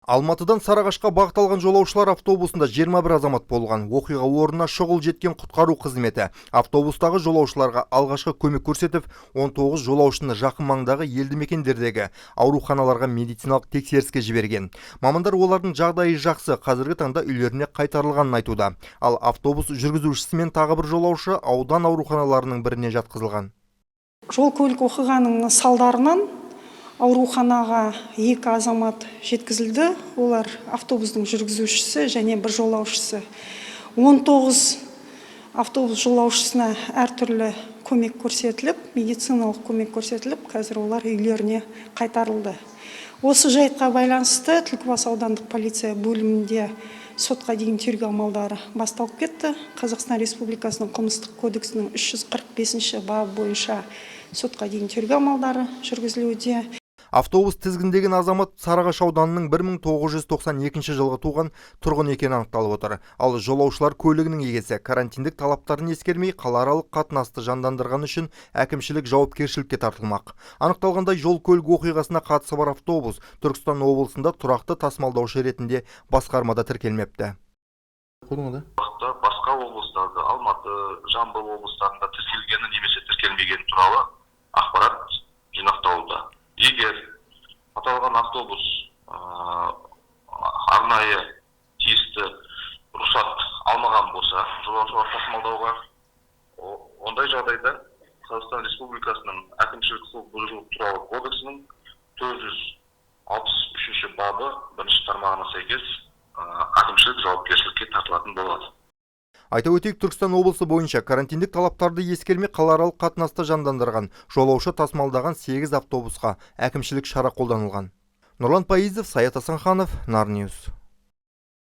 Алматыдан Сарыағашқа бағыт алған жолаушылар автобусында 21 азамат болған. Оқиға орнына шұғыл жеткен құтқару қызметі автобустағы жолаушыларға алғашқы көмек көрсетіп, 19 жолаушыны жақын маңдағы елді мекендердегі ауруханаларға медициналық тексеріске жіберген. Мамандар олардың жағдайы жақсы, қазіргі таңда үйлеріне қайтарылғанын айтуда. Ал автобус жүргізушісі мен тағы бір жолаушы аудан ауруханаларының біріне жатқызылған. Жол көлік оқиғаның салдарынан ауруханаға екі азамат жеткізілді. Олар автобустың жүргізушісі және бір жолаушысы. 19 автобус жолаушысына әртүрлі көмек көрсетіліп, медициналық көмек көрсетіліп, қазір олар үйлеріне қайтарылды. Осы жайтқа байланысты Түлкібас аудандық полиция бөлімінде сотқа дейін тергеу амалдары басталып кетті. Қазақстан Республикасының Қылмыстық кодексінің 345 бабы бойынша сотқа дейін тергеу амалдары жүргізілуде. Автобус тізгіндеген азамат Сарыағаш ауданының 1992 жылғы туған тұрғын екені анықталып отыр. Ал жолаушылар көлігінің егесі карантиндік талаптарын ескермей, қалааралық қатынасты жандандырғаны үшін әкімшілік жауапкершілікке тартылмақ. Анықталғандай, жол көлік оқиғасына қатысы бар автобус Түркістан облысында тұрақты тасымалдаушы ретінде басқармада тіркелмепті. Уақытта басқа облыстарда, Алматы, Жамбыл облыстарында тіркелгені немесе тіркелмегені туралы ақпарат жинақталуда. Егер аталған автобус арнайы тиісті рұқсат алмаған болса жолаушылар тасымалдауға, ондай жағдайда Қазақстан Республикасының Әкімшілік құқық бұзушылық туралы кодексінің 463 бабы бірінші тармағына сәйкес әкімшілік жауапкершілікке тартылатын болады. Айта өтейік, Түркістан облысы бойынша карантиндік талаптарды ескермей, қалааралық қатынасты жандандырған, жолаушы тасымалдаған 8 автобусқа әкімшілік шара қолданылған. Нұрлан Пайызов, Саят Асанханов, Нар Ньюс.